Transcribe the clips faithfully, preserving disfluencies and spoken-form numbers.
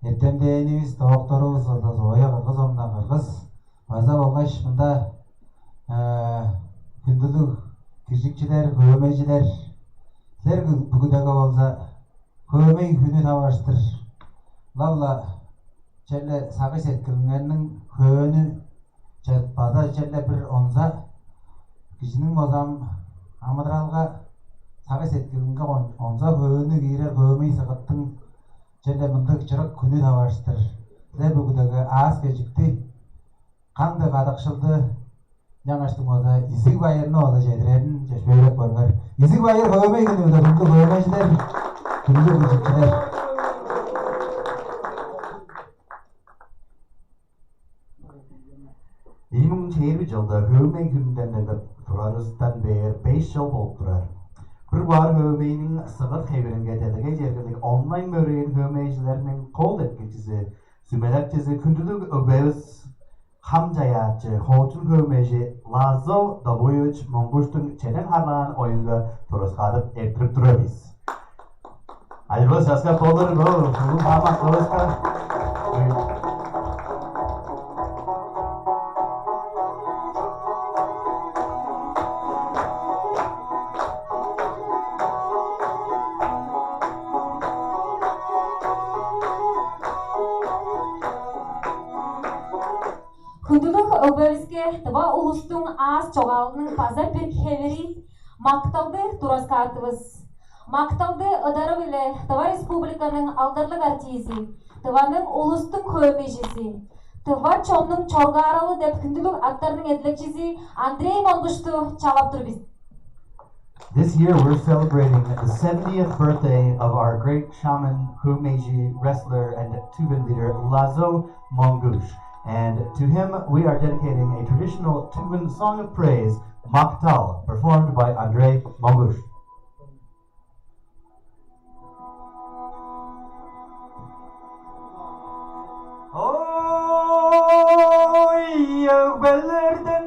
эртемденивис, докторувус ол-ла Зоя Кыргызовна Кыргыз база болгаш мында, э, хүндүлүг киржикчилер, хөөмейжилер, силер бүгүдеге болза хөөмей хүнү таварыштыр ылап-ла черле сагыш-сеткилиңерниң хөөнү, ча- база черле бир онза кижиниң база ам- амыдыралга, сагыш-сеткилинге он- онза хөөнү киирер хөөмей сыгыттың черле мындыг чырык хүнү таварыштыр силер бүгүдеге аас-кежикти, кандыг кадыкшылды, ынчангаштың болза изиг байырны ода чедирерин чөпшээреп көрүңер. Изиг байыр хөөмей хүнү-биле, хүндүлүг хөөмейжилер, хүндүлүг киржикчилер. Ийи муң чээрби чылда хөөмей хүнүнден эгелеп турарывыстан бээр беш чыл болуп турар. Бир баар хөөмейниң сыгыт хевиринге делегей чергелиг онлайн мөрээн хөөмейжилерниң кол деткикчизи, сүмелакчызы, хүндүлүг өгбевис, хам чаяакчы, хоочун хөөмейжи Лазо Добуевич Монгуштуң чеден харлаан оюнга тураскаадып эрттирип турар бис. Айбас часкап болур бо улуг хамак кылыска. Хүндүлүг өгбевиске тыва улустуң аас чогаалының база бир хевири — макталды тураскаатывыс. Макталды ыдары-биле Тыва Республиканың алдарлыг артизи, Тываның улустуң хөөмейжизи, тыва чоннуң чоргааралы деп хүндүлүг аттарның эдилекчизи Андрей Монгушту чалап тур бис. This year we're celebrating the seventieth birthday of our great shaman, Humeji, wrestler, and Tuvan leader Lazo Mongush. And to him, we are dedicating a traditional Tuvan song of praise, Maktal, performed by Andrei Mongush. Ой, өгбелерден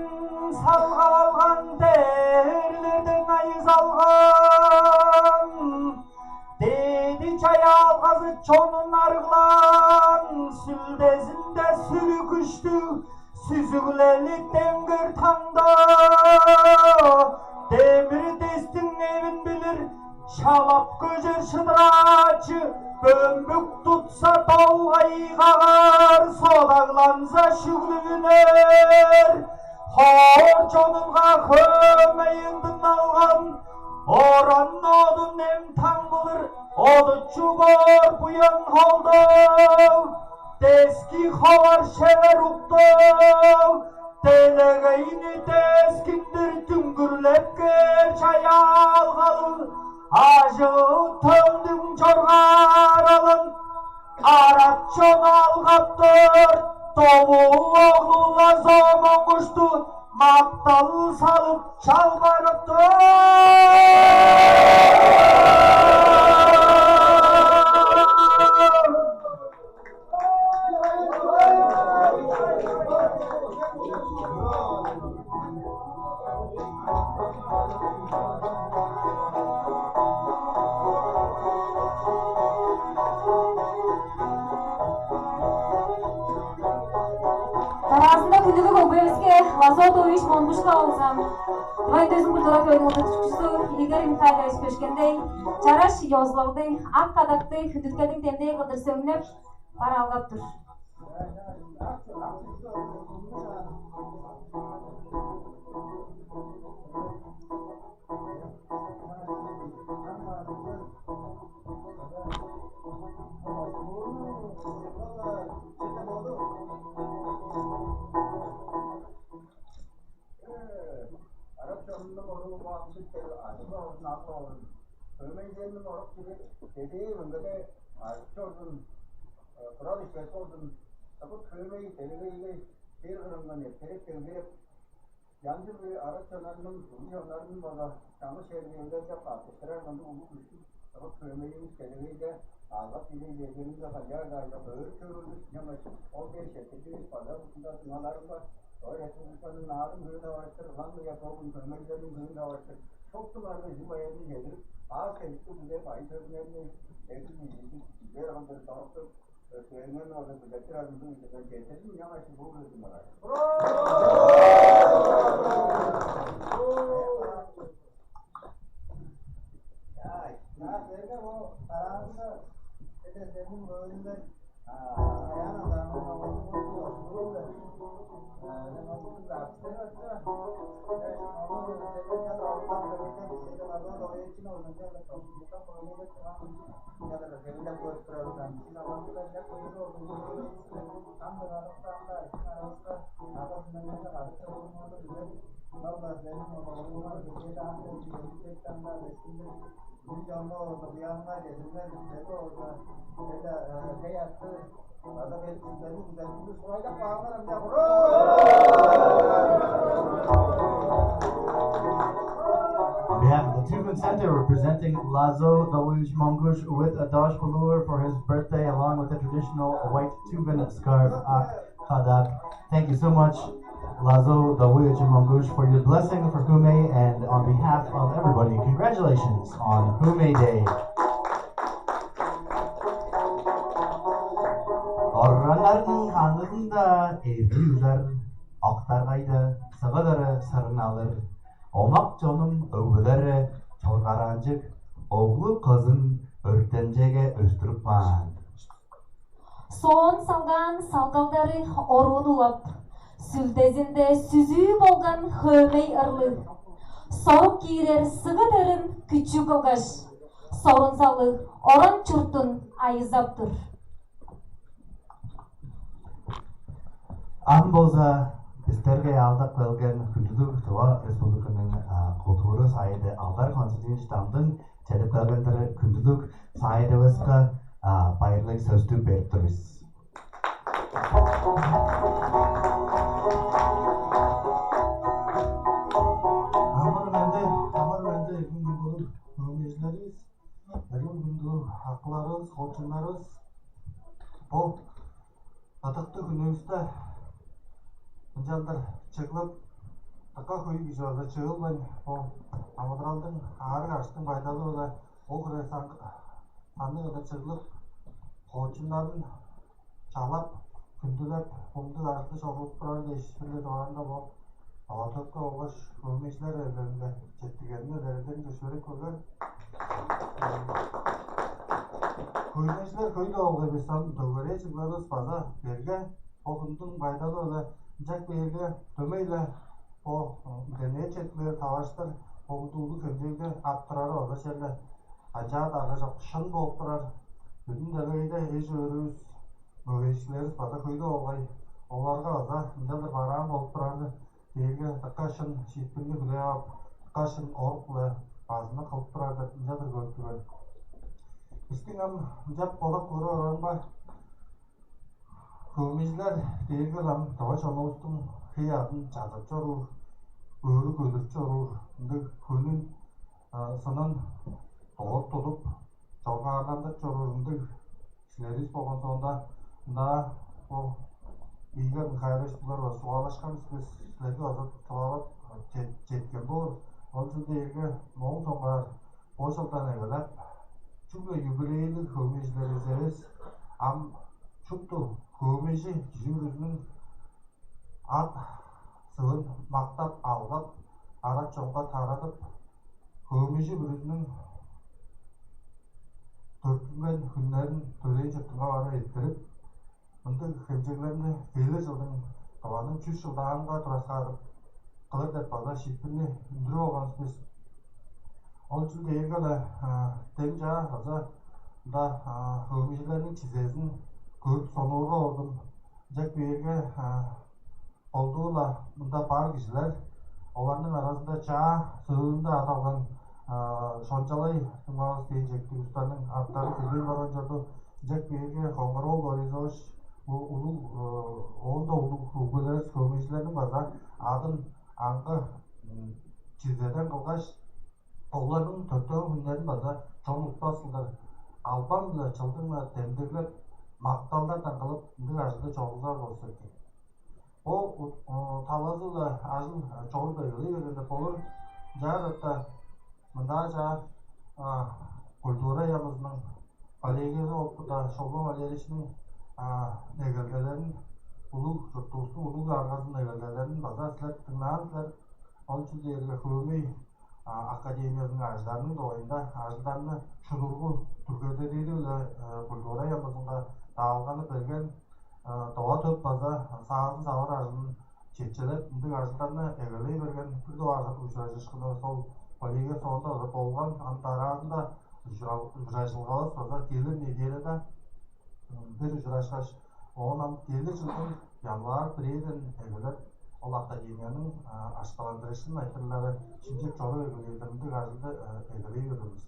салгалган, дээрлерден айызалган, дээди чаяалгазы чонун арыглаан, сүлдезинде сүрү күштүг, сүзүглели деңгер таңда, демир дестиң эвин билир, шалап көжер шыдыраачы, бөмбүк тутса, долгай кагар, содагланза, шүглүвүнер. Хоор чонунга хөөмей ындын алган, оран одун эм таң кылыр, одучу боор буян холдоо, дески ховар шевер уктоо, делегейни дескиндир дүңгүрлеп кээр чаяалгалыг, ажыы-төлдүң чоргааралын арат чон алгаптыр, Довуу оглу Лазо Монгушту мактал салып чалбарыптыр. Дараазында хүндүлүг өгбевиске Лазо Довуевич Монгушка болза, Тыва үндезин культура төвүнүң удуртукчузу Игорь Михайлович Көшкендей чараш ёзулалды, ак кадакты хүндүткелдиң демдээ кылдыр сөңнеп, бараалгап тур. Арат чонунуң оруу баамчык кел ажыл оорун, ак оорун, хөөмейженниң орук чири кедээ мөңгеде ажык чордун, курал ишпес болзун, сыгыт хөөмей делегейге чер кырындан эртереп-деңгереп, янзы-бүрү арат чоннарның, улуг чоннарның база чаңгыс черге ээлдеп каапкаштырар мындыг улуг күштүг сыгыт хөөмейивис делегейде алгап-билип, эдериинге канчаар-даа ажок өөрүп чоруур-дур. Ынчангаш ол дээш четтирдивис база ушунда дыңналарынга, Тыва Республиканың Наадым хүнү таварыштыр, ылаңгыя бөгүн хөөмейжилерниң хүнү таварыштыр шуптуңарга изиг байырны чедирип, аас-кежикти биле, байыр-төөгүңерни эки-биле кылдыр чоруктур. Төөннерин ону билеттир армызын ынчалдан четтирдим, ынчангаш бо көзүм барар. Яа, яа, силерге бо карааңызда эде силерниң көөрүңер, аяан адаанын оңозун болду, ошулур бе? On behalf of the Tuvan Center, we're presenting Lazo Dawuj Mongush with a Dosh Balur for his birthday, along with a traditional white Tuvan scarf, Ak Khadak. Thank you so much, Lazo Dawuj Mongush, for your blessing for Hume, and on behalf of everybody, congratulations on Hume Day. Ораннарның ханызында эрги ужар, октаргайда сыгыдыры сырын алыр. Омак чонум өгбелери чоргараанчык оглу кызын өртемчеге өстүрүп каан. Соон салгаан салгалдары оруун улап, сүлдезинде сүзүү болган хөөмей ырлыг, сорук киирер сыгыдырын күчү кылгаш, сорунзалыг оран чуртун айызап тур. Ам болза бистерге аалдап келген хүндүлүг Тыва Республиканың культура сайыды Алдар Константинович Дамдын чедип келгендир. Хүндүлүг сайыдывыска байырлыг сөстү берип тур бис. Амыр менде, амыр менде, эргим хүндүлүг хөөмейжилеривис, эргим хүндүлүг акыларывыс, хоочуннарывыс, бо ыдыктыг хүнүвүсте ынчалдыр чыглып, дыка хөй кижи база чыылбайн, бо амыдыралдың аарыг-аржыктың байдалы-биле ол хире санныг кылдыр чыглып, хоочуннарын чалап, хүндүлеп, мындыг ажылды чорудуп турар дээш, бир-ле дугаарында бо Ава-Төпке болгаш хөөмейжилер эвилелинге четтиргенин илередирин чөпшээреп көрген. Хөөмейжилер хөй-ле болгай бис, ам дөгере чыгларывыс база берге, бо хүннүң байдалы-биле ынчап кээрге, дөмей-ле бо интернет четкилери таварыштыр бо хүннү улуг хемчегде ап турары база черле канчаар-даа арга чок, шын бооп турар. Бүдүн делегейде эш-өөрүвүс, мөгейикчилеривис база хөй-ле болгай, оларга база ынчалдыр бараан болуп турары дээрге дыка шын шиитпирни хүлээп ап, дыка шын орук-биле базымны кылып турар деп ынчалдыр көрүп тур мен. Бистиң ам ынчап бодап көрүп орарымга, хөөмейжилер дээрге-ле ам тыва чонувустуң хей-аъдын чазап чоруур, өрү көдүрүп чоруур, ындыг хөнүн, сынын дорт тудуп, чоргаарландырып чоруур ындыг кижилеривис болган соонда, ында бо Игорь Михайлович, булар база чугаалашкан бис, силерге база чугаалап четкен боор. Ол чүл дээрге мооң соңгаар бо чылдан эгелеп чүгле юбилейлиг хөөмейжилеривис эвес, ам шупту хөөмейжи кижи бүрүзүнүң ат-сывын мактап-алгап, арат-чонга тарадып, хөөмейжи бүрүзүнүң төрүттүнген хүннерин төрээн чуртунга барып эрттирип, мындыг хемчеглерни келир чылдың Тываның чүс чылдаанынга тураскаадып кылыр деп база шиитпирни үндүрүп алган бис. Ол чүл дээрге-ле дем чаа база мында хөөмейжилерниң чизезин көрүп сонуургап ордум. Ынчап кээрге, колдуу-ла мында бар кижилер, оларның аразында чаа сөөлүнде адалган Шончалай дуңмавыс дээн чектиг улустарның аттары келбейн барган чорду. Ынчап кээрге, Коңгар-оол Борисович, бо улуг, оон-даа улуг өгбелеривис, хөөмейжилерниң база адын аңгы чизеден кылгаш, оларның төрүттүнген хүннерин база чон утпас кылдыр, албан-биле чылдың-на демдеглеп, макталдардан кылып, ындыг ажылды чоргузар болза экен. Бо талазы-биле ажыл чоруп эгелей бергенде болур. Ынчаарда мындаа чаа культура яамызының коллегиясы болуп турда, Шолбан Валерьевичтиң негелделерин, улуг чуртувустуң улуг аргазының негелделерин база силер дыңнаан силер. Ол чүл дээрге Хөөмей академиязының ажылдарының доойунда ажылдарны шудургу түргедедири-биле культура ямызынга даалганы берген. Дова төп база саазын савар ажылын четчелеп, ындыг ажылдарны эгелей берген. Бир дугаар ужуражышкынывыс ол коллегия соонда база болган. Ам дараазында ужуражылгавыс база келир неделяда бир ужурашкаш, оон ам келир чылдың январь бирээден эгелеп, ол академияның ашталандырыышкын айтырлары шимчеп чоруп эгелээр ындыг ажылды эгелей бердивис.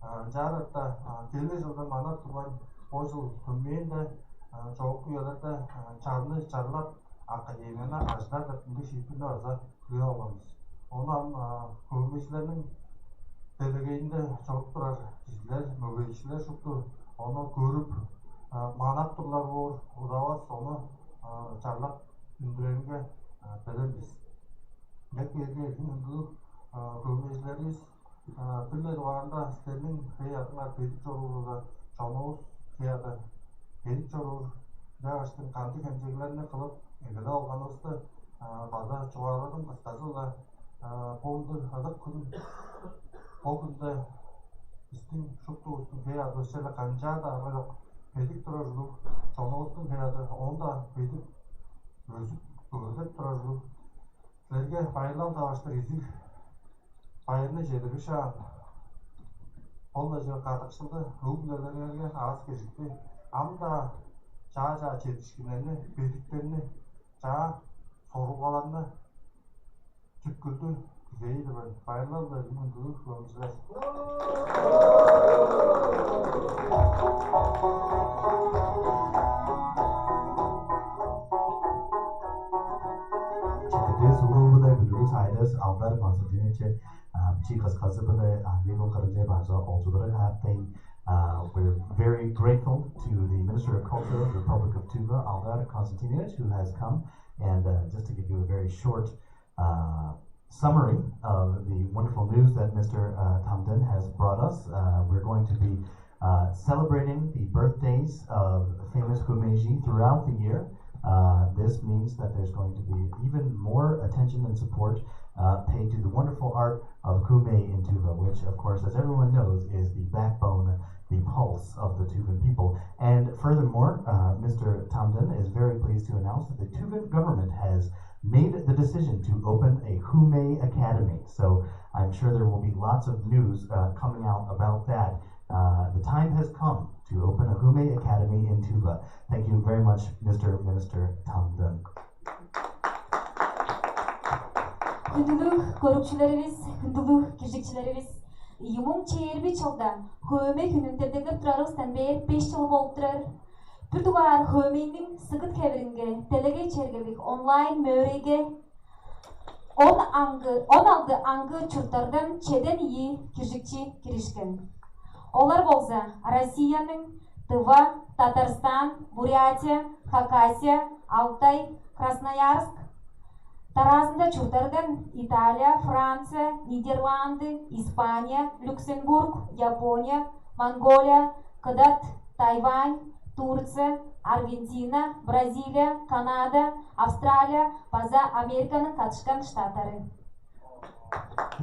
Ынчаарда келир чылда манап турган бо чыл хүнмээнде чоокку үелерде чарны чарлап, академияны ажыдар деп ындыг шиитпирни база хүлээп алган бис. Ону ам хөөмейжилерниң делегейинде чоруп турар кижилер, мөгейикчилер шупту ону көрүп, манап турлар боор, удавас ону чарлап үндүреринге белен бис. Дек берге эргин үндүлүг хөөмейжилеривис бир-ле дугаарында силерниң хей адыңар бедик чорууруга чонувус хей ады бедик чоруур. Ынчааштың кандыг хемчеглерни кылып эгелеп алганывысты база чугааладым. Кысказы-ла, бо ындыг ыдык хүн, бо хүнде бистиң шуптувустуң хей адывыс черле канчаар-даа арга чок, бедик турар улуг, чонувустуң хей ады оон-даа бедик өзүп, өөредип турар улуг. Силерге байырлал таварыштыр изиг байырны чедирип шаан, ол-ла чыгы кадыкшылды, өг-бүлелериңерге аас-кежикти, ам-даа чаа-чаа чедиишкиннерни, бедиктерни, чаа сорулгаларны, чүткүлдү күзээр-дир мен. Байырлал-биле, мындыг хөөмейжилер. Четтирдивис улуу-биле, бүдүрүл сайдывыс Алдар Константиновичи, бичии кысказы-биле ангыйдыл кырынче база олчулары каапкан. We're very grateful to the Minister of Culture of the Republic of Tuva, Aldar Konstantinovich, who has come. And uh, just to give you a very short uh, summary of the wonderful news that Mister Uh, Tamden has brought us, uh, we're going to be uh, celebrating the birthdays of famous Kumeji throughout the year. Uh, this means that there's going to be even more attention and support uh, paid to the wonderful art of Kume in Tuva, which, of course, as everyone knows, is the backbone, the pulse of the Tuvan people. And furthermore, uh, Mister Tamden is very pleased to announce that the Tuvan government has made the decision to open a Hume Academy. So I'm sure there will be lots of news uh, coming out about that. Uh, the time has come to open a Hume Academy in Tuva. Thank you very much, Mister Minister Tamden. Хүндүлүг көрүкчүлеривис, хүндүлүг киржикчилеривис, ийи муң чээрби чылда Хөөмей хүнүн демдеглеп турарывыстан бээр беш чыл болуп турар. Бир дугаар Хөөмейниң сыгыт хевиринге делегей чергелиг онлайн мөөрейге он аңгы, он алды аңгы чурттардан чеден ийи киржикчи киришкен. Олар болза Россияның Тыва, Татарстан, Бурятия, Хакасия, Алтай, Красноярск, дараазында чурттардан Италия, Франция, Нидерланды, Испания, Люксембург, Япония, Монголия, Кыдат, Тайвань, Турция, Аргентина, Бразилия, Канада, Австралия база Американың Катышкан Штаттары.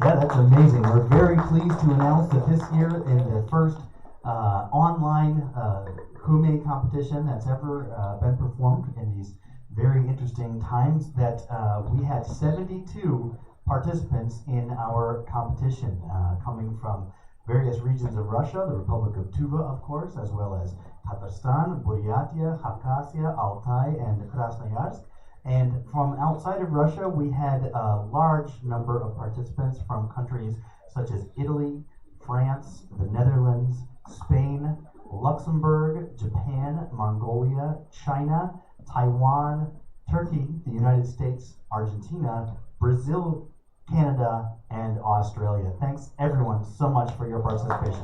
Yeah, that's amazing. We're very pleased to announce that this year, in the first uh, online uh, Kume competition that's ever uh, been performed in these very interesting times, that uh, we had seventy-two participants in our competition, uh, coming from various regions of Russia, the Republic of Tuva, of course, as well as Tatarstan, Buryatia, Khakassia, Altai, and Krasnoyarsk. And from outside of Russia, we had a large number of participants from countries such as Italy, France, the Netherlands, Spain, Luxembourg, Japan, Mongolia, China, Taiwan, Turkey, the United States, Argentina, Brazil, Canada, and Australia. Thanks everyone so much for your participation.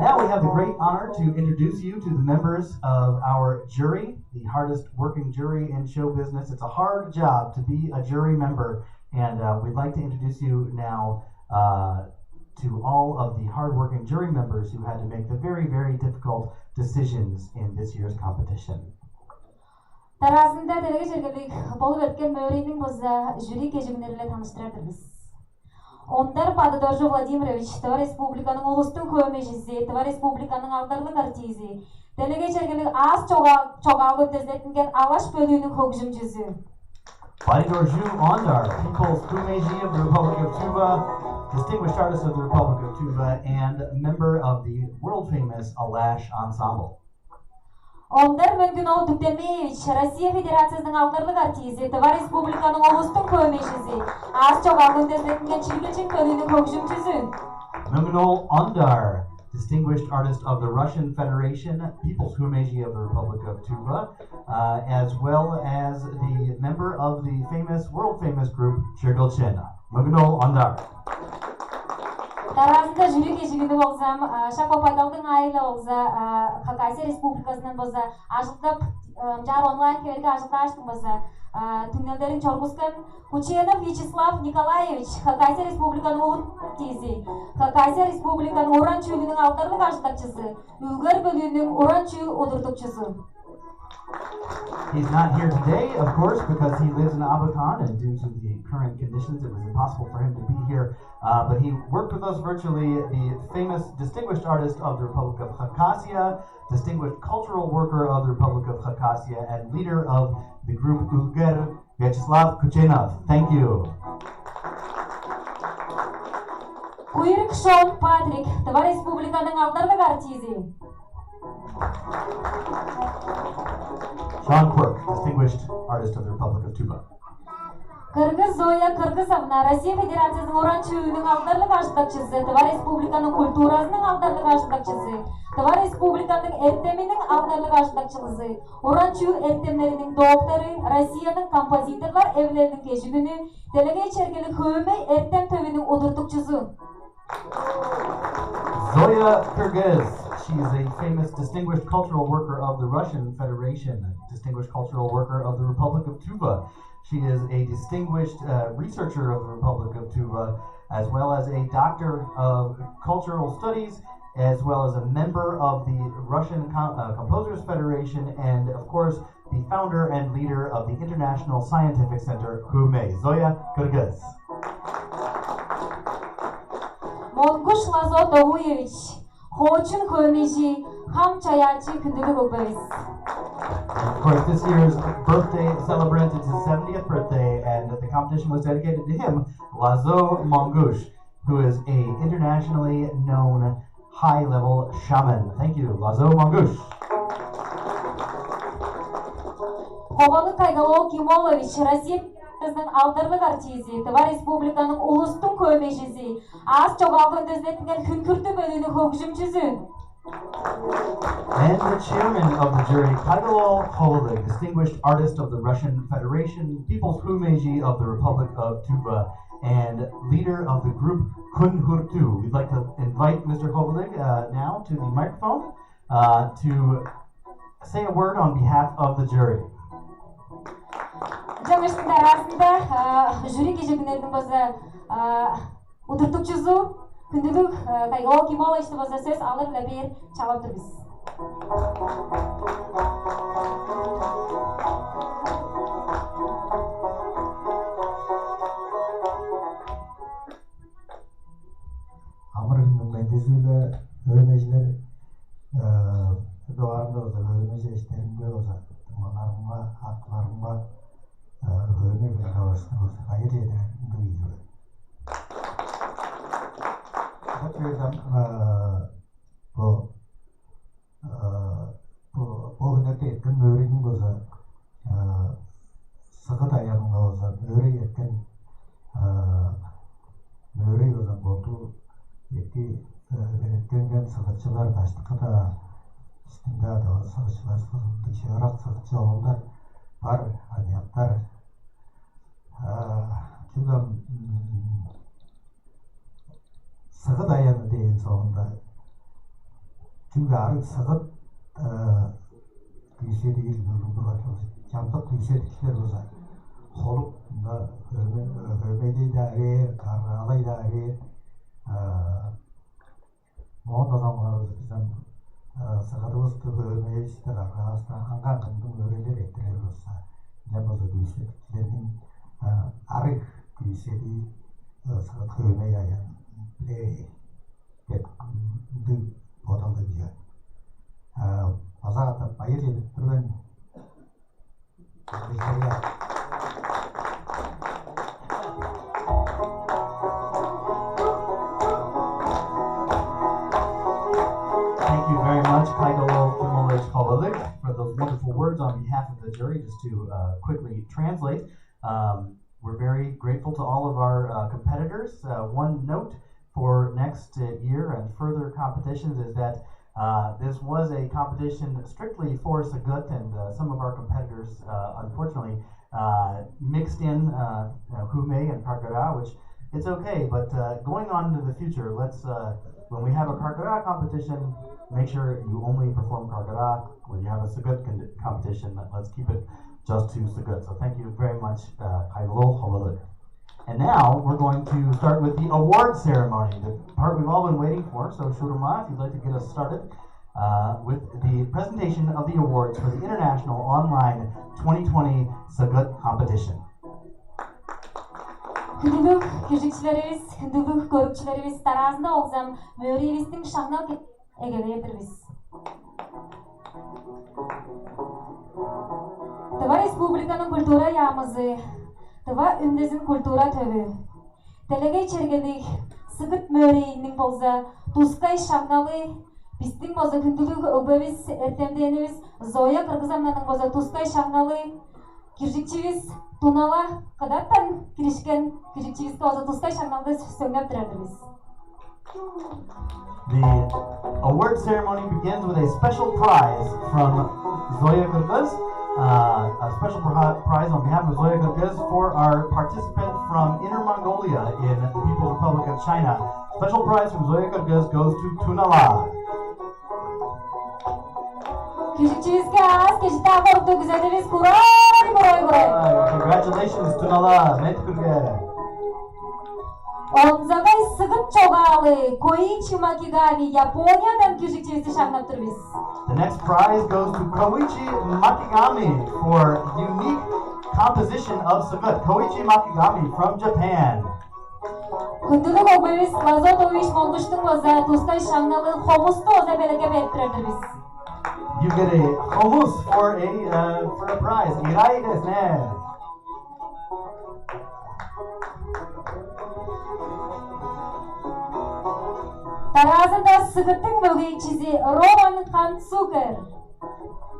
Now we have the great honor to introduce you to the members of our jury, the hardest working jury in show business. It's a hard job to be a jury member, and uh, we'd like to introduce you now uh, to all of the hardworking jury members who had to make the very, very difficult decisions in this year's competition. Дараазында делеге чергелиг болуп эрткен мөөрейниң база жюри кежигүннери-биле таныштырар-дыр бис. Ондар Бады-Доржу Владимирович, Тыва Республиканың улустуң хөөмейжизи, Тыва Республиканың алдарлыг артизи, делеге чергелиг аас чогаал, чогаал көдезилеттинген алаш бөлүүнүң хөгжүмчүзү. Badi Dorju Ondar, People's Kumeji of the Republic of Tuva, Distinguished Artist of the Republic of Tuva, and member of the world-famous Alash Ensemble. Ондар Мөңгүн-оол Дүктемеевич, Россия Федерациязының алдарлыг артизи, Тыва Республиканың улустуң хөөмейжизи, аас чогаал көдезилеттинген чилгилчиң бөлүүнүң хөгжүмчүзү. Mungno Ondar, Distinguished Artist of the Russian Federation, People's Kumeji of the Republic of Tuva, uh, as well as the member of the famous, world-famous group Чүргүлчин. Мөңгүн-оол Ондар. Дараазында жюри кежигүнү болза, а, шак бо байдалдың аайы-биле болза, а, Хакасия Республиказындан болза ажылдап, ынчаар онлайн хевирге ажылдааштың болза, а, түңнелдерин чоргускан Кученов Вячеслав Николаевич, Хакасия Республиканың улус артизи, Хакасия Республиканың уран чүүлүнүң алдарлыг ажылдакчызы, Үлгер бөлүүнүң уран чүүл удуртукчузу. He's not here today, of course, because he lives in Абакан, and due to the current conditions, it was impossible for him to be here. Uh, but he worked with us virtually, the famous distinguished artist of the Republic of Khakassia, distinguished cultural worker of the Republic of Khakassia, and leader of the group Ulger, Вячеслав Кученов. Thank you. Куйрик Шон Патрик, Тыва Республиканың алдарлыг артизи. Sean Quirk, Distinguished Artist of the Republic of Tuva. Кыргыз Зоя Кыргызовна, Россия Федерациязының уран чүүлүнүң алдарлыг ажылдакчызы, Тыва Республиканың культуразының алдарлыг ажылдакчызы, Тыва Республиканың эртеминиң алдарлыг ажылдакчызы, уран чүүл эртемнериниң доктору, Россияның композиторлар эвилелиниң кежигүнү, делегей чергелиг хөөмей эртем төвүнүң удуртукчузу. Zoya Kyrgyz. She is a famous distinguished cultural worker of the Russian Federation, distinguished cultural worker of the Republic of Tuva. She is a distinguished uh, researcher of the Republic of Tuva, as well as a doctor of cultural studies, as well as a member of the Russian Com- uh, Composers Federation, and of course, the founder and leader of the International Scientific Center, Kume, Zoya Kyrgyz. Монгуш Лазо Довуевич, хоочун хөөмейжи, хам чаяачы, хүндүлүг өгбевис. Of course, this year's birthday celebrant, it's his seventieth birthday, and the competition was dedicated to him, Lazo Mongush, who is a internationally known high-level shaman. Thank you, Lazo Mongush. Ховалыг Кайгал-оол Кимолович, Россия Федерациясының алдарлыг артизи, Тыва Республиканың улустуң хөөмейжизи, аас чогаалга үндөзүлеттинген хүнкүртү бөлүүнүң хөгжүмчүзү. And the chairman of the jury, Kaigalol Kovalyk, distinguished artist of the Russian Federation, People's Humeji of the Republic of Tuva, and leader of the group Kunhurtu. We'd like to invite Mister Kovalyk uh, now to the microphone uh, to say a word on behalf of the jury. Жаңаштың дараазында жюри кежигүннерниң база удуртукчузу, хүндүлүг Кайгал Кимоловичти база сөс алыр-ла бээр чалап тур бис. Амыр хүннүң мендизи-биле, өөрүнчүлер, дугаарында база өөрүнчү эштеримге база, дуңмаларымга, акыларымга, хөөнү кылгавастын болза, кайыр чедирер ындыг ийи бе? Бо чүведен бо бо бо хүннерде эрткен мөөрейниң болза, сыгыт аянынга болза, мөөрей эрткен мөөрей болза, болду эки белеткенген сыгытчылар даштыкка-даа, иштинде-даа сыгытчылар, сыгытчылар, сыгытчы оолдар бар, аныяктар. Чүгле сыгыт аяны дээн соонда, чүгле арыг сыгыт күүседир ужурлуг чамдык күүседикчилер болза, холуп мында хөөмейлей-даа бээр, каргаалай-даа бээр. Моон дозамгаарывыс бизен сагадывысты хөөрмээвисти каргаавыста аңган кымдың өөрелер эрттирер болза, ынчан болза күүседикчилерниң арыг күүседии сагат хөөрмей аян билээ деп ындыг бодалдыг ийе. База катап байыр чедип тур мен. Thank you very much, Kaigalo Kimolich Hawalik, for those wonderful words on behalf of the jury. Just to uh, quickly translate, um, we're very grateful to all of our uh, competitors. Uh, one note for next uh, year and further competitions is that uh, this was a competition strictly for Sagut, and uh, some of our competitors, uh, unfortunately, uh, mixed in uh, you know, Hume and Karkara, which it's okay. But uh, going on into the future, let's uh, when we have a Karkara competition, make sure you only perform Karkara. When you have a Sagut con- competition, let's keep it just to Sagut. So thank you very much, uh, Kaigalo Hawalik. And now we're going to start with the award ceremony, the part we've all been waiting for. So, Shuruma, if you'd like to get us started uh, with the presentation of the awards for the International Online twenty twenty Sagut Competition. Хүндүлүг киржикчилеривис, хүндүлүг көрүкчүлеривис, дараазында олзам мөрийивистиң шаңнал эгелээр-дир бис. Тыва Республиканың культура яамызы, Тыва үндезин культура төвү, делегей чергелиг Сыгыт мөөрейиниң болза тускай шаңналы, бистиң болза хүндүлүг өгбевис, эртемденивис Зоя Кыргызовнаның болза тускай шаңналы, киржикчивис Тунала кыдаттан киришкен киржикчивиске болза тускай шаңналды сөңнеп турар-дыр бис. The award ceremony begins with a special prize from Zoya Kyrgyz. Uh, a special pri- prize on behalf of Zoya Kyrgyz for our participant from Inner Mongolia in the People's Republic of China. Special prize from Zoya Kyrgyz goes to Tunala. Киржикчивиске аас кежитаан орукту күзедивис курай курай курай. Congratulations, Tunala. Met Kyrgyz. Онзагай сыгыт чогаалы Коичи Макигами Япониядан киржикчивисти шаңнап тур бис. The next prize goes to Koichi Makigami for unique composition of Sagut. Koichi Makigami from Japan. Хүндүлүг өгбевис Лазо Тович Монгуштуң база тускай шаңналы хомусту оза белекке берип турар-дыр бис. You get a homus for a uh, for a prize. Irai desu ne. Тараазында сыгыттың мөгейчизи Роман Ханцукер.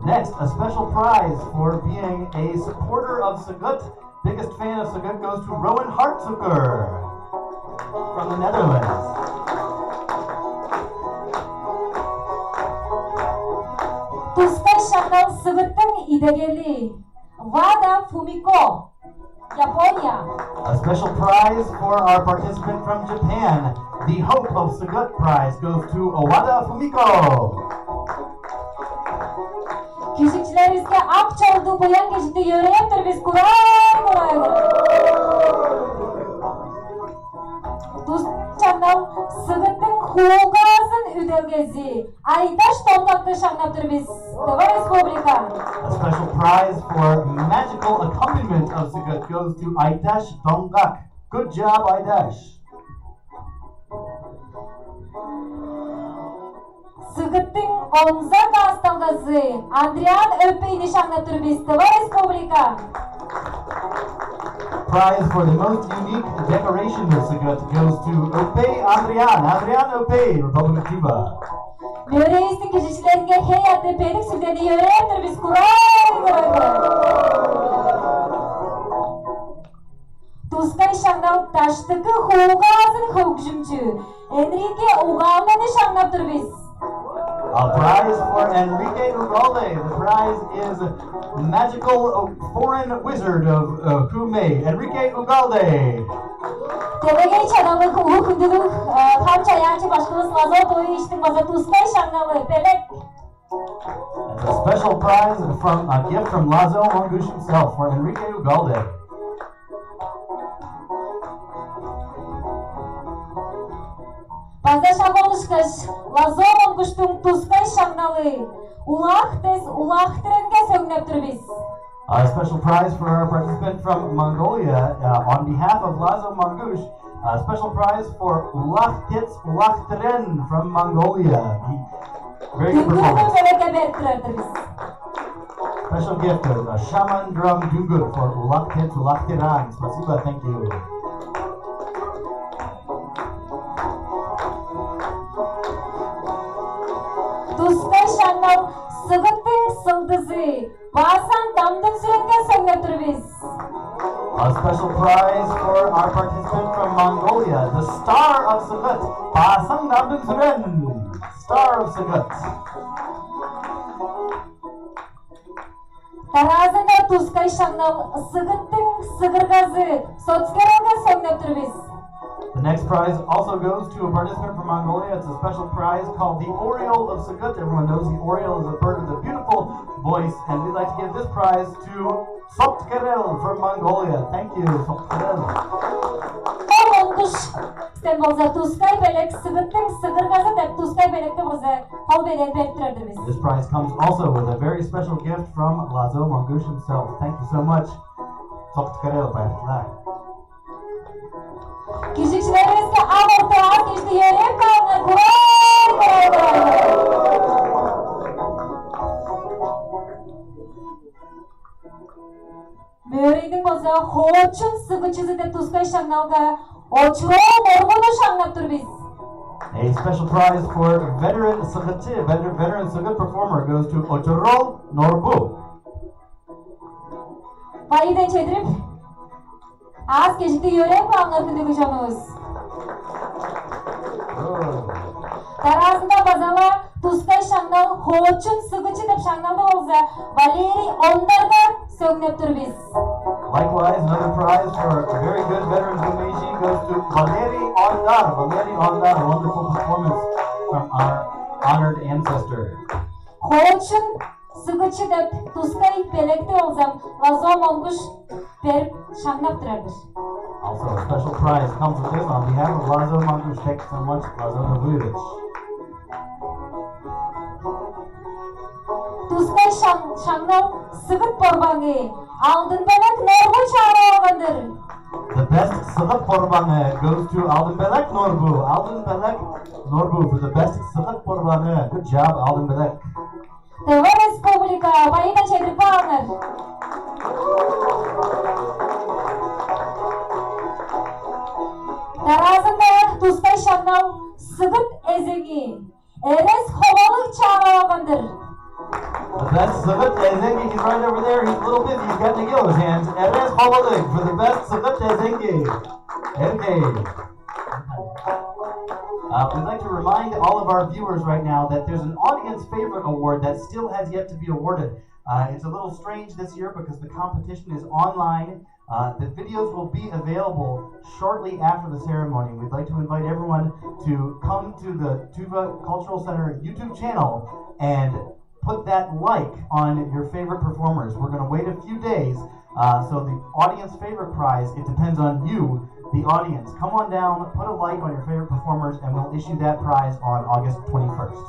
Next, a special prize for being a supporter of Sagut. Biggest fan of Sagut goes to Rowan Hartzucker from the Netherlands. Тускай шаңнал сыгыттың идегели Вада Фумико, Япония. A special prize for our participant from Japan. The Hope of Sagut prize goes to Owada Fumiko. Киржикчилеривиске ак чолду буян кежикти йөрээп тур бис курай курай курай. Тус чаңнал сыгыттың хуугаазын үделгези Айдаш Донгакты шаңнап тур бис. Тыва Республика. A special prize for magical accompaniment of Sagut goes to Aidash Dongak. Good job, Aidash. Сыгыттың онза каасталгазы Андриан Өпейни шаңнап тур бис. Тыва Республика. Prize for the most unique decoration of Sagut goes to Opey Andrian. Andrian Opey, Republic of Cuba. Мөрейистиң кижичилеринге хей аты бедик сүлдени йөрээптир бис курай курай курай. Тускай шаңнал даштыкы хуугаазын хөгжүмчү Энрике Угалдени шаңнап тур бис. A prize for Enrique Ugalde. The prize is magical uh, foreign wizard of uh, Kume, Enrique Ugalde. Делегей чадалыг улуг хүндүлүг хам чаяачы башкыбыз Лазо Доевичтиң база тускай шаңналы белек. It's a special prize from a gift from Lazo Mongush himself for Enrique Ugalde. Чаш Лазо Монгуштуң тускай шаңналы «Улаак тес улаактыренге» сөңнеп тур бис. A special prize for our participant from Mongolia. Uh, on behalf of Lazo Mongush, a special prize for Ulak Tits Ulak Tren from Mongolia. Very good performance. Дүңгүрдү белекке берип турар-дыр бис. Special gift of a shaman drum dungur for Ulak Tits Ulak Tiran. Спасибо, thank you. Тускай шаңнал «Сыгыттың сылдызы» Баасан Дамдын Сүренге сөңнеп тур бис. A special prize for our participant from Mongolia, the star of Sagat, Basang Damdun Suren, star of Sagat. Тараазында тускай шаңнал «Сыгыттың сыгыргазы» Соцкерелге сөңнеп тур бис. The next prize also goes to a participant from Mongolia. It's a special prize called the Oriole of Sagut. Everyone knows the oriole is a bird with a beautiful voice, and we'd like to give this prize to Sokkerel from Mongolia. Thank you, Sokkerel. Ол онгуш сен болза тускай белек «Сыгыттың сыгыргазы» деп тускай белекти болза кол белен берип турар-дыр бис. This prize comes also with a very special gift from Lazo Mongush himself. Thank you so much. Соктукарел байырлар. Киржикчилеривиске ак орта аас кижди йөрээп каалыңар. Курай, курай, курай. Мөөрейниң болза хоочун сыгычызы деп тускай шаңналга Очурол Норбуну шаңнап тур бис. A special prize for veteran Сыгытчы, veteran, veteran Сыгыт performer goes to Очурол Норбу. Байыдан чедирип, аас кежикти йөрээп каалыңар, хүндүлүг чонувус. Дараазында база-ла тускай шаңнал хоочун сыгычы деп шаңналды болза, Валерий Ондарга сөңнеп тур бис. Likewise, another prize for a very good veteran Gumeji goes to Валерий Ондар. Валерий Ондар, wonderful performance from our honored ancestor. Хоочун сыгычы деп тускай белекти болзам, Лазо Монгуш берип шаңнап турар-дыр. Also, a special prize comes with this on behalf of Лазо Монгуш. Thanks so much, Лазо Нугуевич. Тускай шаң-, шаңнал сыгыт борбаңы Алдын Белек Норбу чаалап алган-дыр. The best сыгыт борбаңы goes to Алдын Белек Норбу. Алдын Белек Норбу for the best сыгыт борбаңы. Good job, Алдын Белек. Тыва Республика, байыдан чедирип каалыңар. Дараазында тускай шаңнал сыгыт эзеңи Эрес Ховалыг чаалап алган-дыр. The best сыгыт эзеңи, he's right over there. He's a little busy. He's got Nagil's hands. Эрес Ховалыг for the best сыгыт эзеңи. Okay. Uh, we'd like to remind all of our viewers right now that there's an audience favorite award that still has yet to be awarded. Uh, it's a little strange this year because the competition is online. Uh, the videos will be available shortly after the ceremony. We'd like to invite everyone to come to the Tuva Cultural Center YouTube channel and put that like on your favorite performers. We're going to wait a few days. Uh, so the audience favorite prize, it depends on you, the audience. Come on down, put a like on your favorite performers, and we'll issue that prize on August twenty-first.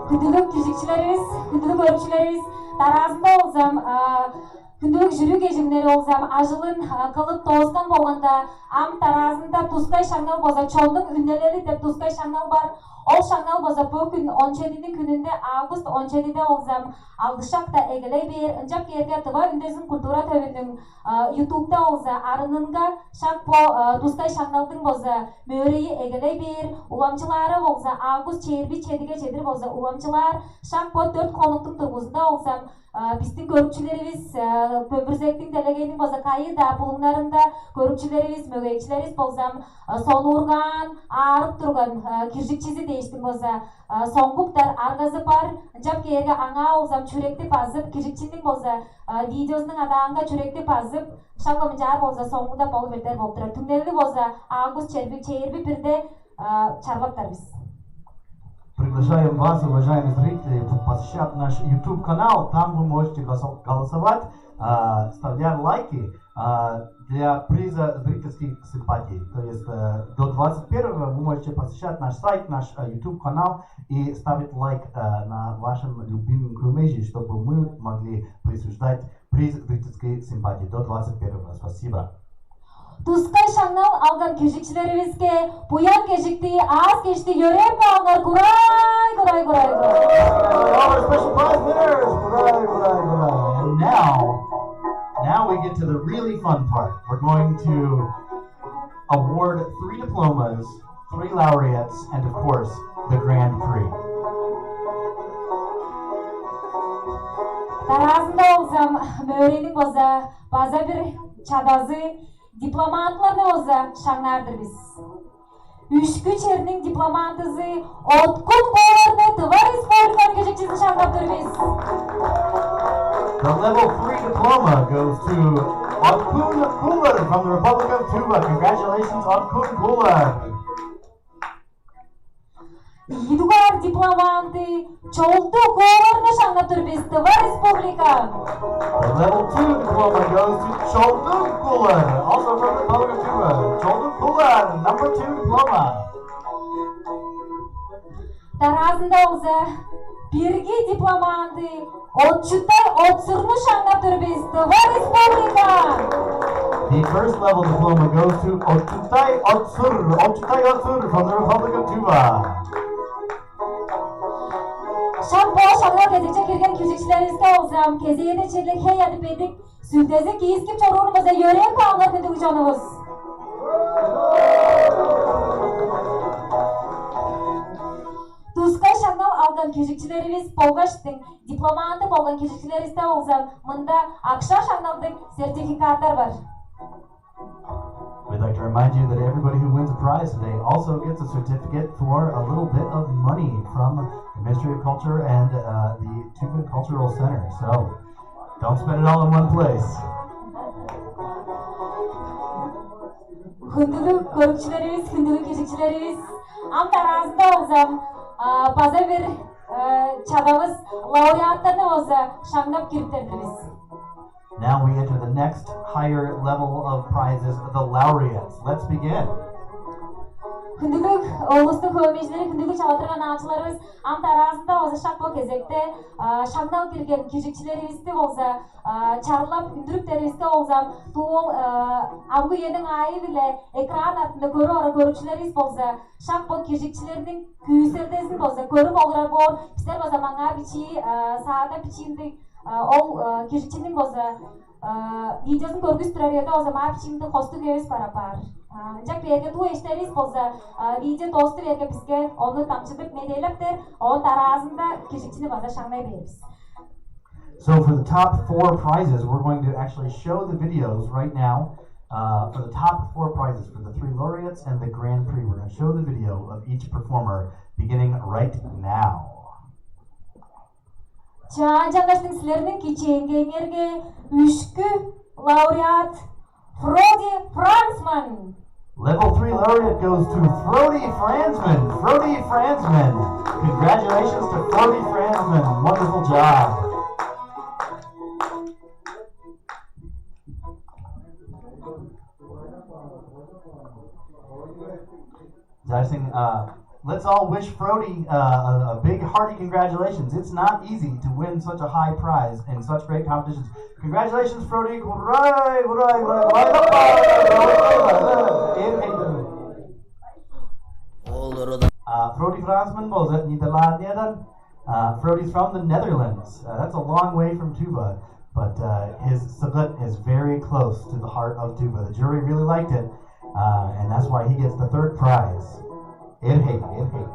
Хүндүлүг киржикчилеривис, хүндүлүг көрүкчүлеривис, дараазында болзам, а, хүндүлүг жюри кежигнери болзам, ажылын, а, кылып дооскан болганда, ам дараазында тускай шаңнал болза, «Чоннуң үнелели» деп тускай шаңнал бар. Ол шаңнал болза, бо хүн, он чединиң хүнүнде, август он чедиде болзам, алдышак-даа эгелей бээр. Ынчап кээрге, Тыва үндезин культура төвүнүң, а, ютубта болза, арынынга шак бо, а, тускай шаңналдың болза, мөөрейи эгелей бээр. Уламчылаары болза, август чээрби чедиге чедир болза, уламчылаар. Шак бо дөрт хонуктуң дургузунда болзам, а, бистиң көрүкчүлеривис, а, Бөмбүрзектиң делегейниң база кайы-даа булуңнарында көрүкчүлеривис, мөгейикчилеривис болзам, а, сонуургаан, аарып турган, а, киржикчизи дээштиң база, а, соңгуптар аргазы бар. Ынчап кээрге, аңаа болзам чүректи базып, киржикчиниң болза, а, видеозунуң адаанга чүректи базып, шак ынчаар болза соңгуда болуп эртер болуп турар. Түңнели болза август чээрби, чээрби бирде, а, чарлаптар бис. Приглашаем вас, уважаемые зрители, посещать наш YouTube канал. Там вы можете голосо- голосовать, а, вставлять лайки, а, для приза зрительских симпатий. То есть э, до двадцать первого вы можете посещать наш сайт, наш э, YouTube канал и ставить лайк э, на вашем любимом кумеже, чтобы мы могли присуждать приз зрительской симпатии до двадцать первого. Спасибо. Тускай шаңнал алган киржикчилеривиске буян кежикти, аас кежикти йөрээп каалыңар, курай, курай, курай, курай. Our special prize winners. Курай, курай, курай. And now, now we get to the really fun part. We're going to award three diplomas, three laureates, and of course, the Grand Prix. Дараазында болза мөөрейниң база база бир чадазы дипломанттарны болза шаңнаар-дыр бис. Үшкү черниң дипломантызы Откун Кууларны, Тыва Республиканың кежикчизин шаңнап тур бис. The level three diploma goes to Откун Куулар from the Republic of Tuva. Congratulations, Откун Куулар. Ийи дугаар дипломанты Чолдуг Кууларны шаңнап тур бис, Тыва Республика. The level two diploma goes to Чолдуг Куулар, also from the Republic of Tuva. Чолдуг Куулар, number two diploma. Дараазында болза бирги дипломанты Отчутай Отсурну шаңнап тур бис, Тыва Республика. The first level diploma goes to Отчутай Отсур, Отчутай Отсур from the Republic of Tuva. Шак бо шаңнал кезекче кирген киржикчилеривиске болза кезээде черле хей адып бедик сүлдези киискип чоруурун база йөрээп каалыңар, хүндүлүг чонувус. Тускай шаңнал алган киржикчилеривис болгаштың дипломанты болган киржикчилеривисте болза мында акша шаңналдыг сертификаттар бар. We'd like to remind you that everybody who wins a prize today also gets a certificate for a little bit of money from the Ministry of Culture and uh, the Tuvan Cultural Center. So don't spend it all in one place. Хүндүлүг көрүкчүлеривис, хүндүлүг киржикчилеривис, ам дараазында болзам база бир чадавыс лауреаттарны болза шаңнап кириптер-дир бис. Now we enter the next higher level of prizes, the laureates. Let's begin. Хүндүлүг улустуң хөөмейжилери, хүндүлүг чалатырган аачыларывыс, ам дараазында болза шак бо кезекте шаңнал кирген киржикчилеривисти болза чарлап үндүрүптеривиске болза, дуу ол амгы үениң аайы-биле экран артында көрүп орар көрүкчүлеривис болза шак бо киржикчилерниң күүселдезин болза көрүп олурар боор. Бистер болза маңаа бичии саада бичиимдиг ол киржикчиниң болза видеозун көргүс турар үеде болза маа бичиимдиг хостуг эвес бар апаар. Ынчак берге дуу эштеривис болза видео доступ берге биске ону дамчыдып медээлептер, оон дараазында киржикчини база шаңнай бээрбиз. So for the top four prizes, we're going to actually show the videos right now. Uh, for the top four prizes, for the three laureates and the Grand Prix, we're going to show the video of each performer beginning right now. Чаан чангаштың силерниң кичээнгейиңерге үшкү лауреат Фроди Франсман. Level three laureate goes to Frodi Fransman. Frodi Fransman. Congratulations to Frodi Fransman. Wonderful job. Interesting. Uh, let's all wish Frodi uh, a, a big hearty congratulations. It's not easy to win such a high prize in such great competitions. Congratulations, Frodi. Hooray, hooray, hooray, hooray. Uh, Frodi Fransman was at Nederlandiadan. Uh, Frodi's from the Netherlands. Uh, that's a long way from Tuva, but uh, his sagat is very close to the heart of Tuva. The jury really liked it, uh, and that's why he gets the third prize. Эрхей, эрхей.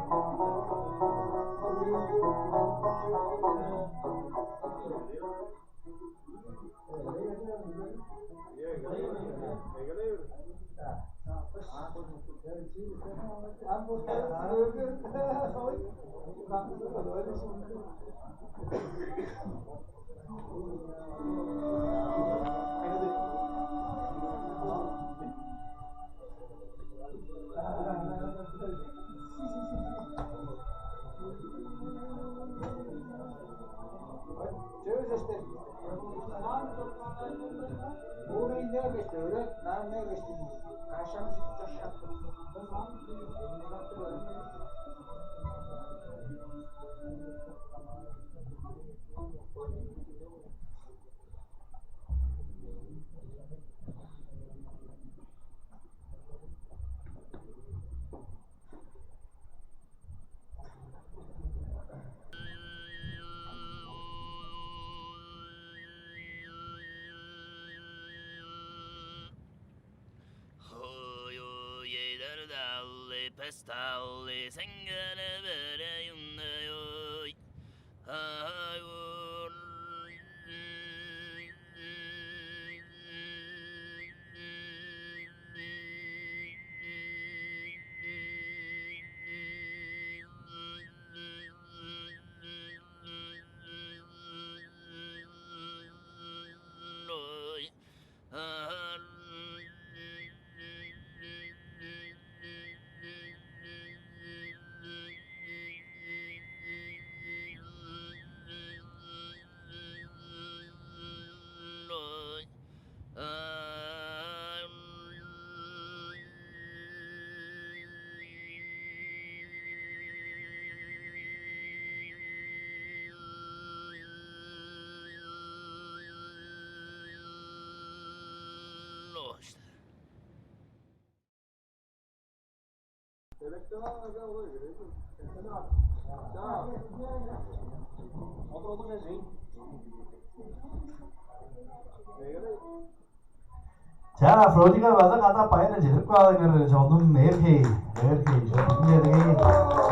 Ой-ой, эдер-даа-ле, пес-даа-ле, сеңгеле берейин-дей, ой. Ай-ой. Чаа, Фродига база катап байыр чедирип каалыңар, чонум. Эрхей, эрхей, чонум, эрхей,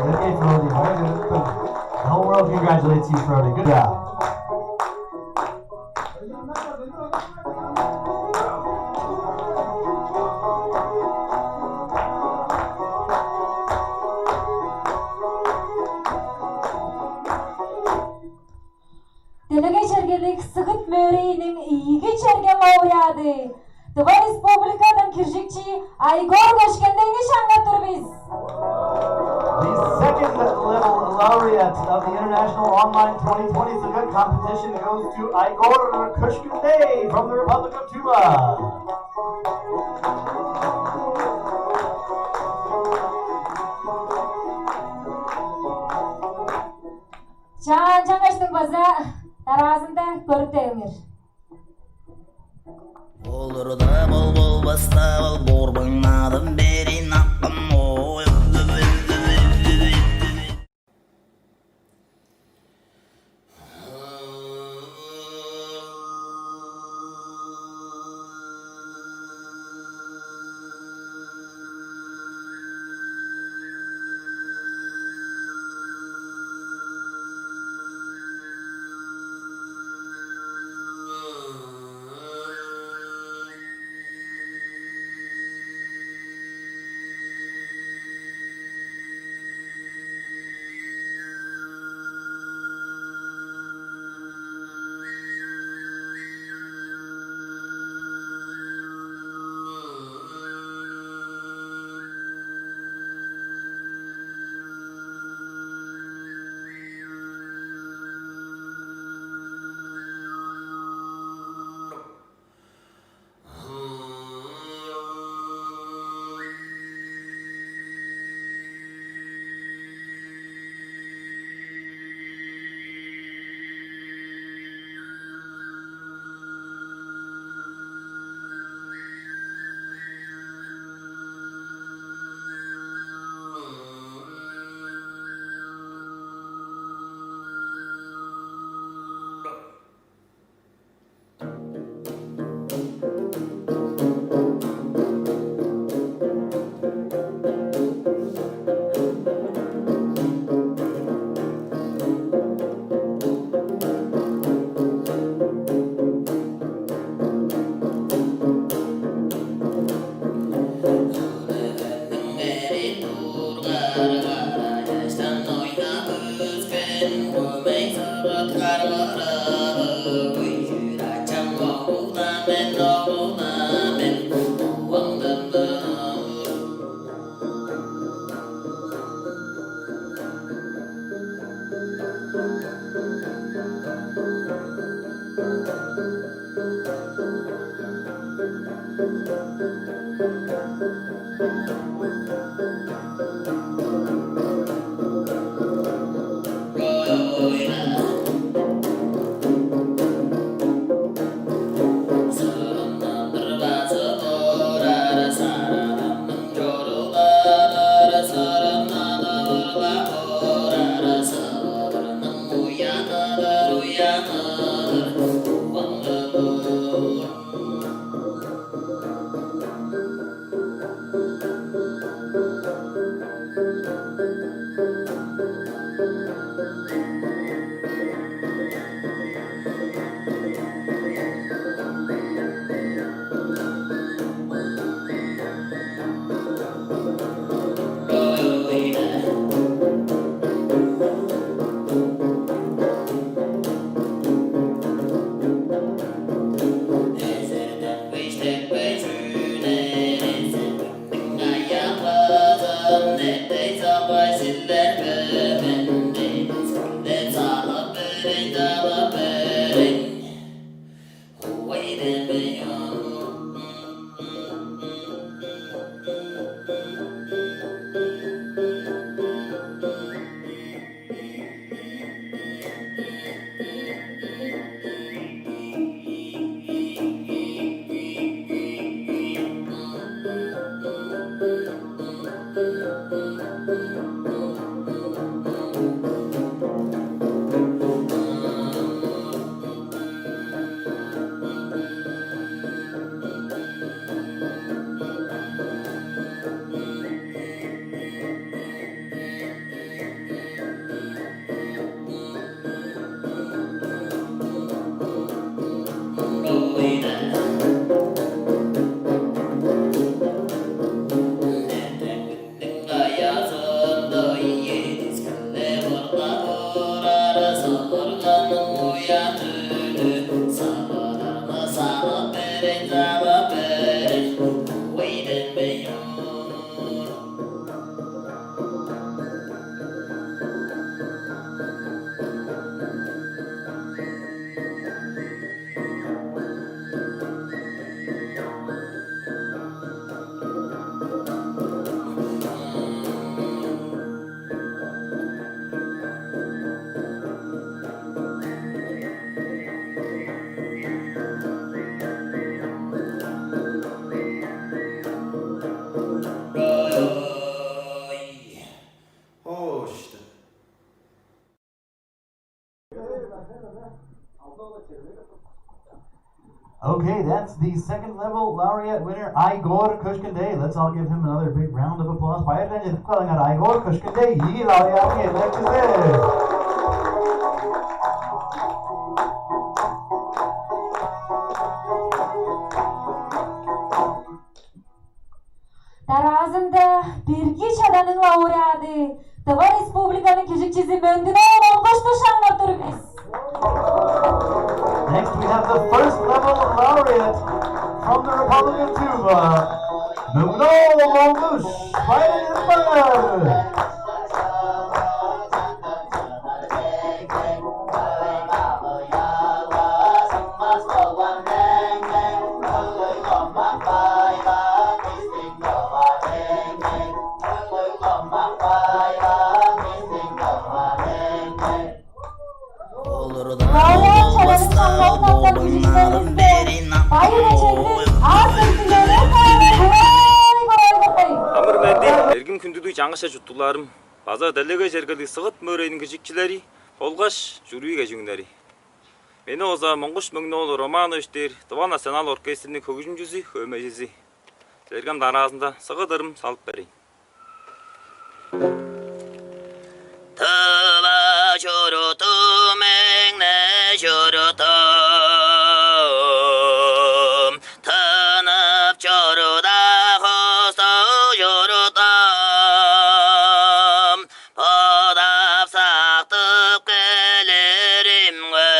эрхей, Фроди, байыр чедириптиң. The whole world congratulates you, Frodi. Good job. Делегей чергелиг Сыгыт мөөрейиниң ийиги черге лауреады, Тыва Республикадан киржикчи Айгор Көшкендейни шаңнап тур бис. The second level laureate of the International Online twenty twenty Sugud competition goes to Aigor Koshkundey from the Republic of Tuva. Чаа, ынчангаштың база дараазында көрүптээңер. Болурда бол, болбаста бол, борбаңнадым берин аппын ой. Okay, that's the second level laureate winner, Айгор Көшкүндей. Let's all give him another big round of applause. Байырлап чедип калыңар, Айгор Көшкүндей, ийи лауреаттың эдилекчизи. Дараазында бирги чаданың лауреады, Тыва Республиканың кижикчизи Мөңгүн-оол Монгушту шаңнап тур бис. Next, we have the first level laureate from the Republic of Cuba, Мөңгүн-оол Монгуш. Байырлап чедип калыңар. Лауреат чадазын шаңналын аткан кижижилеривиске байыр-чеди, аас-кежиктиг, көңүл-кайгы, көңүл-кайгы. Амыр-менди, эргим хүндүлүг чаңгыс чер чурттугларым база делегей чергелиг Сыгыт мөөрейиниң кижикчилери болгаш жюри кежигүннери. Мени болза Монгуш Мөңгүн-оол Романович дээр Тыва национал оркестрниң хөгжүмчүзү, хөөмейжизи. Силерге ам дараазында Сыгыт ырым салып берейн. Тыва чуртум, эң-не чуртум, тынып чорда хостуг чуртум, бодап-сактып келиримге,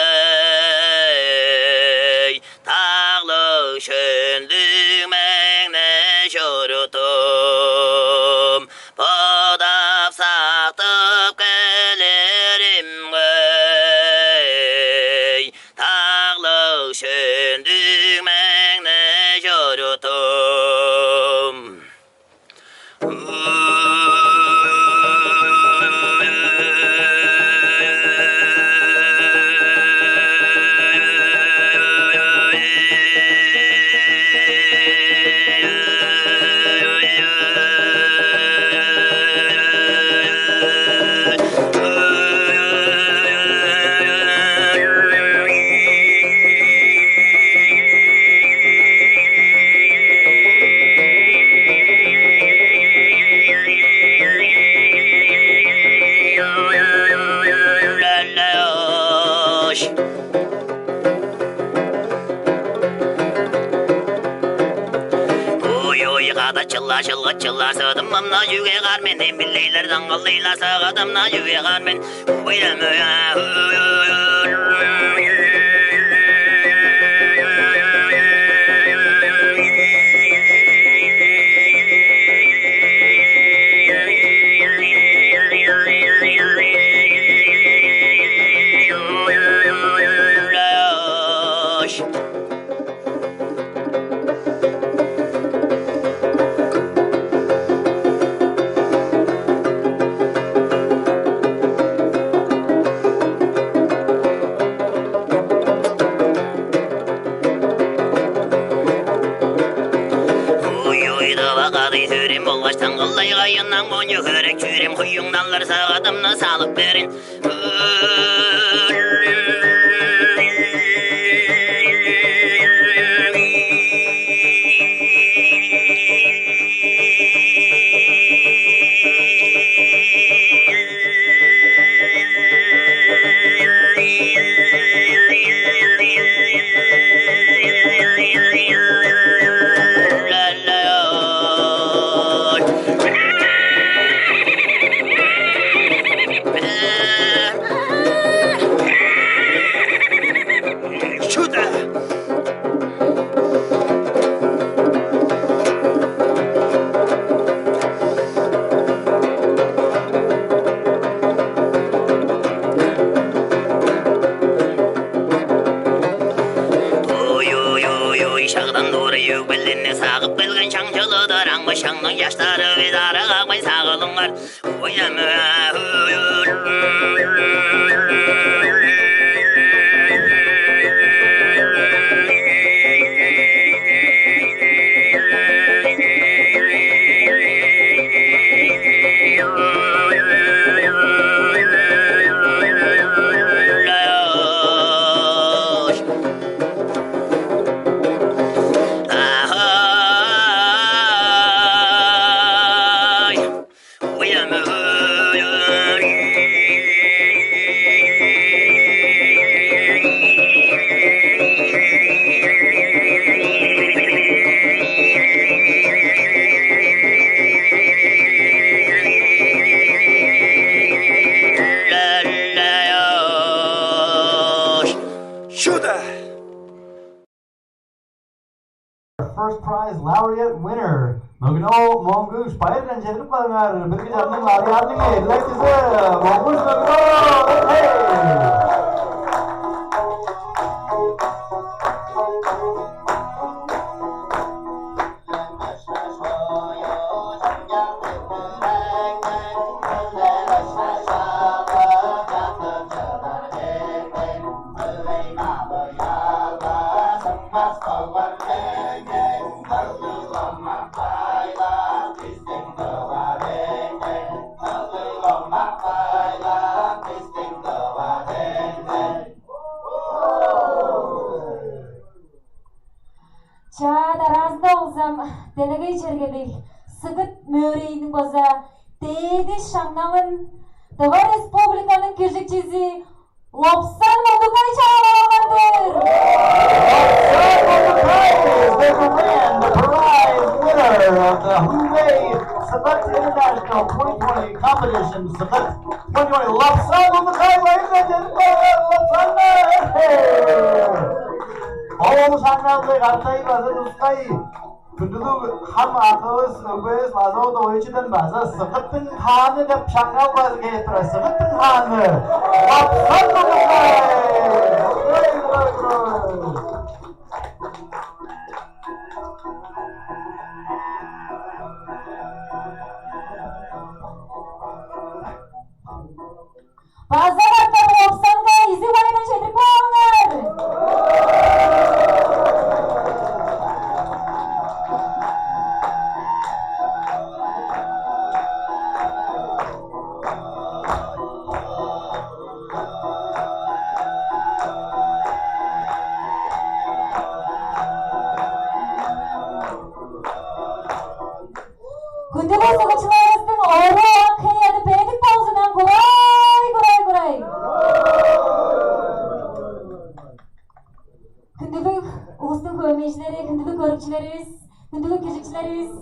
даглыг-шөлдүг, эң-не чуртум, бодап чөндүг меңне чорудум. Уй-уй, када чылла, чылгы чылла, сыдым мында чүге каар мен, эмбилейлер даңгылдыйлар, сыгыдым-на чүге каар мен. Уй-уй, дава кадый төрем болгаш, таңгылдай кайыннаң, кончуг хөрек чүрем, хуюңналар сагадымны салып берин. Шүдэ! Уй-уй-уй-уй, шагдан тура өгбелерни сагып келген шаң чылыдыр аңмы шаңның чаштары бис арыгагай сагылыңар. Шүдэ! First prize laureate winner. Мөгүнү Монгуш, байырдан чедирип калыңар. Бирги чамның лауреатының эдилектизи Монгуш Мөгүнү. Эй! Чаа, дараазында болза делегей чергелиг Сыгыт мөөрейиниң база дээди шаңналын Тыва Республиканың киржикчизи Лопсан Модукай чаалап алган-дыр. Lopsan Modukai is the grand prize winner of the Hubei Sagat International twenty twenty competition. Sagat twenty twenty. Lopsan Modukai, байырдан чедирип калыңар, Лопсанны. Ол шаңналды катай база тускай. Хүндүлүг хам акывыс өгбевис Лазо Доойчудан база «Сыгыттың хааны» деп шаңнал база кээп турар. «Сыгыттың хааны». Лапсан Модукай! Ой, ой, ой. Бо согучуларывыстың оруу ак хей ады бедик болзундан курай, курай, курай. Хүндүлүг улустуң хөөмейжилери, хүндүлүг көрүкчүлеривис, хүндүлүг киржикчилеривис,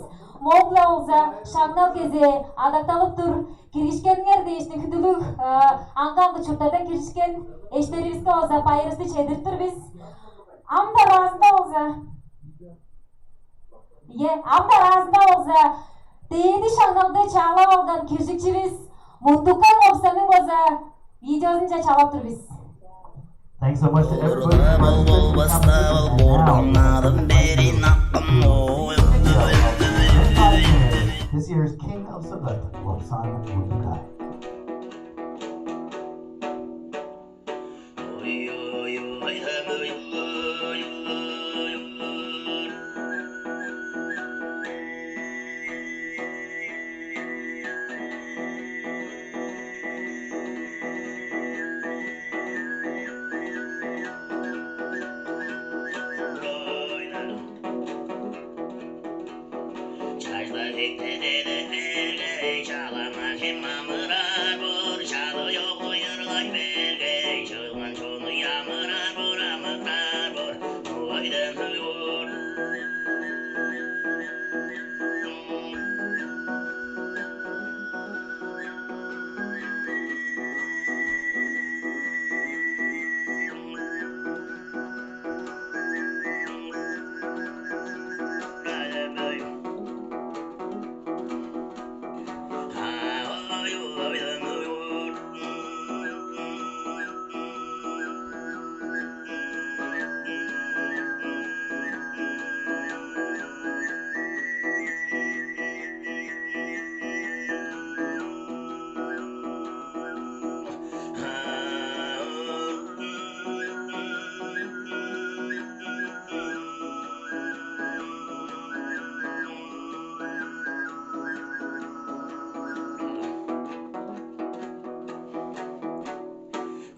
моон-биле болза шаңнал кезээ адакталып тур. Киргишкениңер дээштиң хүндүлүг аңгы-аңгы чурттардан киришкен эштеривиске болза байырывысты чедирип тур бис. Ам дараазында болза, Ийе, ам дараазында болза дээди шаңналды чаалап алган киржикчивис Мундукан Кобзанның болза видеозунче чалап тур бис. Thanks so much to everybody for participating in the competition. And now, this year's King of Savat, Lobsang Mundukka. Чажлар хектедеден берге, чалама хем амырар боор, чалыы ёк ыйырлай берге, чыылган чону амырар боор, амырар боор, дугайдан хыйгуур.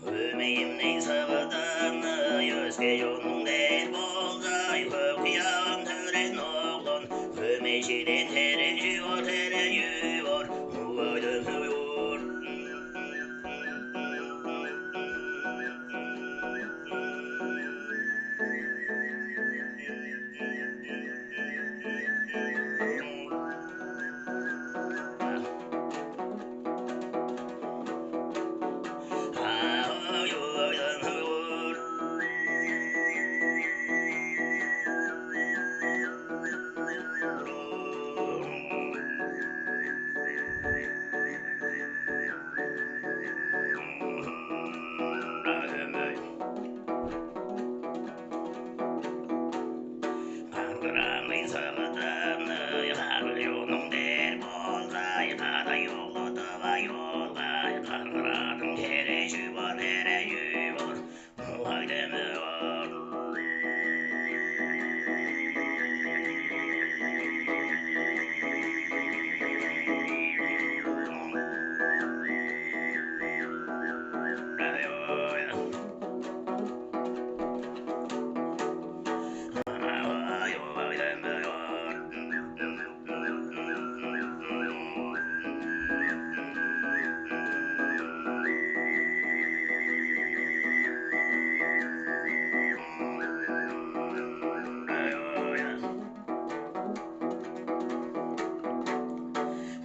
Хөөмейимниң сывыданы өске чоннуң дээр болза, хөк-уяан төрен оглун, хөөмейжиден херек чүү боор, херек чүү боор, мугайдан хөй боор. Кыргыраның сывыданы, харгы чоннуң дээр болза, кадай оглу тывай болгай, кыргыраның херечи бо, херечи бо, мугай деме ол.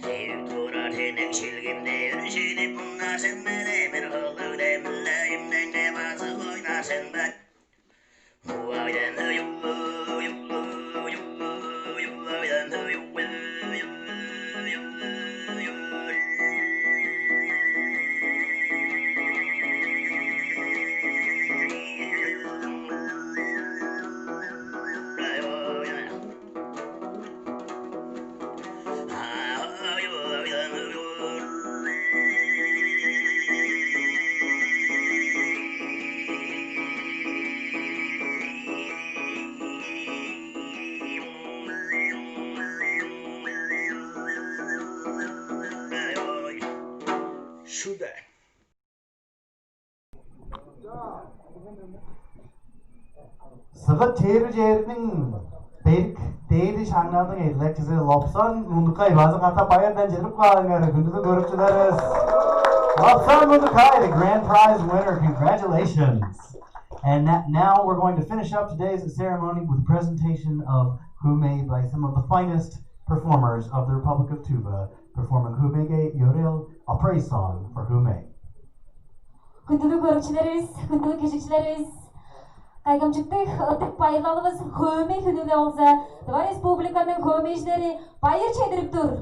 Хевип турар хенек шилгимде үржидип, мынаар сен мен эмир кылдыг демилейимден деп азы ойнаар сен бе? Шүде. Сыгыт чээрби чээрниң Берик дээди шаңналдың эдилекчизи Лопсан Мундукай база катап байырдан чедирип каалыңар, хүндүлүг көрүкчүлеривис. Лопсан Мундукай, the grand prize winner. Congratulations. And na- now we're going to finish up today's ceremony with a presentation of Hume by some of the finest performers of the Republic of Tuva, performing Humege Yorel, a praise song for Hume. Хүндүлүг көрүкчүлеривис, хүндүлүг кежикчилеривис, кайгамчыктыг ыдык байырлалывыс Хөөмей хүнүнде болза, Тыва Республиканың хөөмейжилери байыр чедирип тур.